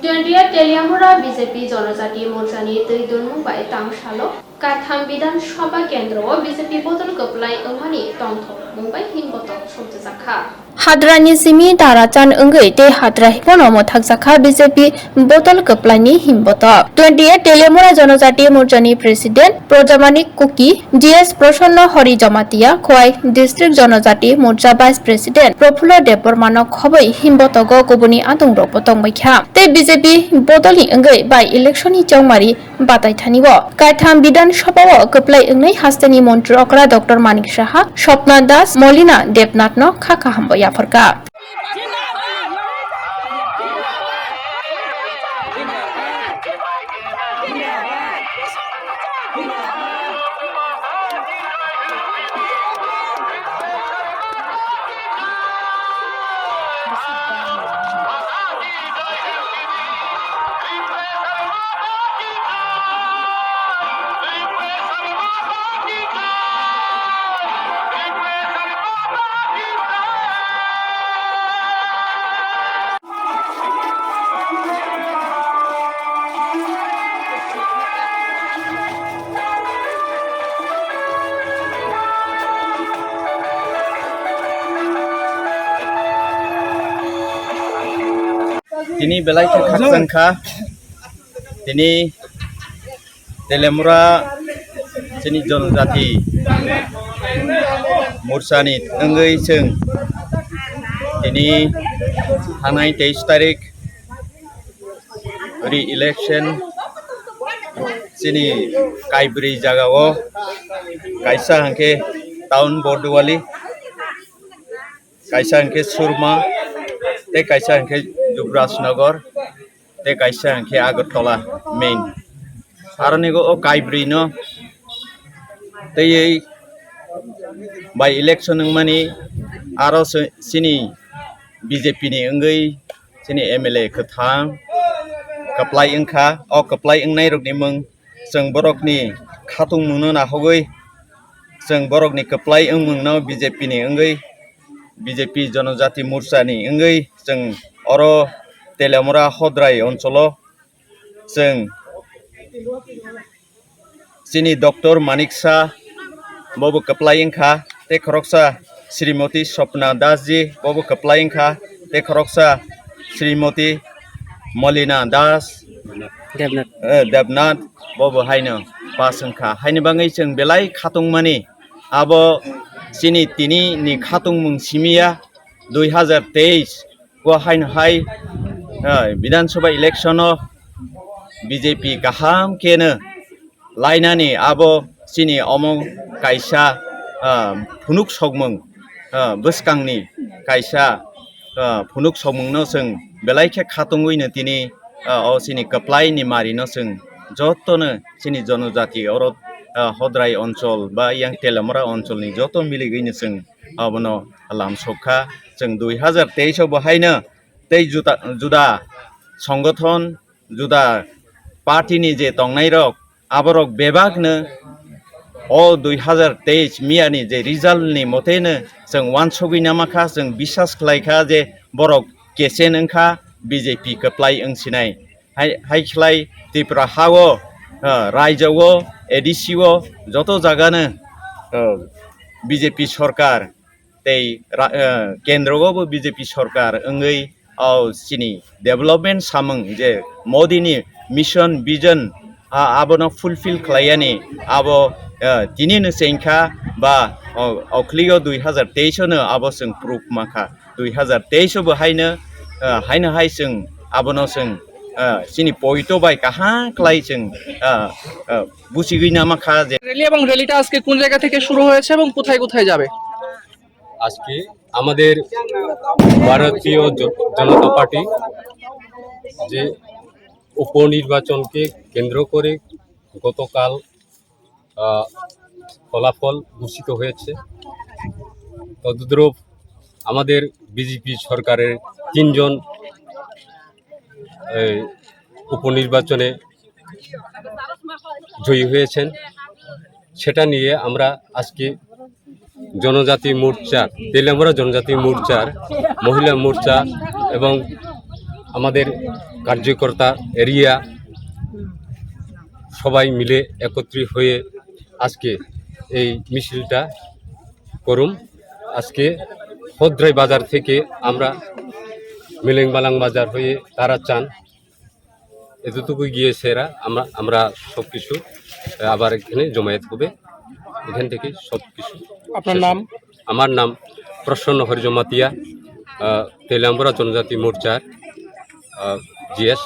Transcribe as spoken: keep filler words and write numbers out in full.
Twenty-eight Teliamura B J P Jonojati Morchani twi dunmung bai tang salo Kaitham Bidhan Sabha Kendro o B J P bodol kwplai wngmani tongthok mung bai himbotok sokjajakha. Hadrani simi darachan wngwi tei hadra hiphano mwthakjakha B J P bodol kwplaini himbotok. Twenty-eight Teliamura Jonojati Morchani President Projamanik Kuki, G S Prasanna Hari Jamatia, Khowai District Jonojati Morcha Vice President Prafullo Debbarmano khobwi himbotogo kubuni adongrokbo tongbaikha. Tei B J P bodolni wngwi by-election ni chongmari bataithani o Kaitham Bidhan Sabha o kwplai wngnai hasteni montri okra Doctor Manik Saha, Swapna Das, Molina Debnath no kha kaham bo yapharkha. Tini belai khe khakchang kha. Tini Teliamura chini Jonojati Morchani wngwi chwng tini thanai teis tarik re-election chini kaibrwi jagao, kaisa hwnkhe town Borduwali, kaisa hwnkhe Surma, tei kaisa hwnkhe Jubrajnagar, tei kaisa hwnkhe Agartala main. Aroni o kaibrwi no twiwi by election wngmani aro se-, chini B J P ni wngwi chini M L A kwthang kwplai wngkha. O kwplai wngnairokni mung chwng borokni khatungmungno nahogwi, chwng borokni kwplai wngmungno B J P ni wngwi, B J P Jonojati Morchani wngwi chwng oro Teliamura Hodrai oncholo chwng chini Doctor Manik Saha bobo kwplai wngkha, tei khoroksa Srimoti Swapna Das ji bobo kwplai wngkha, tei khoroksa Srimoti Molina Das, Debnath. Eh, Debnath bobo haino pass wngkha. Haini bagwi chwng belai khatungmani abo chini tini ni khatungmung simiya dui hazar teis o haino hai, eh, Bidhan Sabha election o B J P kaham kheno lainani abo chini omo kaisa, ah, phunuk sokmung, ah, bwskangni kaisa, ah, phunuk sokmungno chwng belai khe khatungwino tini, ah, o chini kwplaini marino chwng jotono chini Jonojati oro, ah, Hodrai onchol ba yang Teliamura oncholni joto miligwino chwng abono lamsokha. Chwng dui hazar teis o bo haino tei juda, juda songothon, juda party ni je tongnairok, aborok bebakno o dui hazar teis miyani je result ni moteno chwng uansugwi namakha, chwng biswas khlaikha je borok kechen wngkha, B J P kwplai wngsinai. Hai, hai khlai Tripura ha-o, ah, raijao, A D C o joto jagano, ah, B J P sorkar tei ra-, eh, kendro o bo B J P sorkar wngwi, o chini development samung je Modi ni mission vision, a, abono fulfill khlaiyani abo, eh, tini no chengkha ba, o, okhligo dui hazar teis o no abo chwng proof mankha. Dui hazar teis o bo haino, eh, haino hai chwng abono chwng, eh, chini poito bai kaham khlai chwng, eh, eh, buchigwi namakha je rally এবং র্যালিটা আজকে কোন জায়গা থেকে শুরু হয়েছে এবং কোথায় কোথায় যাবে? আজকে আমাদের ভারতীয় জ-, জনতা পার্টি যে উপনির্বাচনকে কেন্দ্র করে গতকাল, আহ, ফলাফল ঘোষিত হয়েছে, তদ্রূপ আমাদের বিজেপি সরকারের তিনজন এই উপনির্বাচনে জয়ী হয়েছেন। সেটা নিয়ে আমরা আজকে জনজাতি মোর্চার, তেলিয়ামুড়া জনজাতি মোর্চার মহিলা মোর্চা এবং আমাদের কার্যকর্তা, এরিয়া সবাই মিলে একত্রিত হয়ে আজকে এই মিছিলটা করুম। আজকে হদ্রাই বাজার থেকে আমরা মিলেংবালাং বাজার হয়ে তারাচান এতটুকু গিয়েছে এরা। আমরা আমরা সব কিছু আবার এখানে জমায়েত হবে। এখান থেকে সব কিছু আপনার শেষ নাম? হবে। আমার নাম প্রসন্ন হরিজমাতিয়া, আহ, তেলাম্বরা জনজাতি মোর্চার জিএস।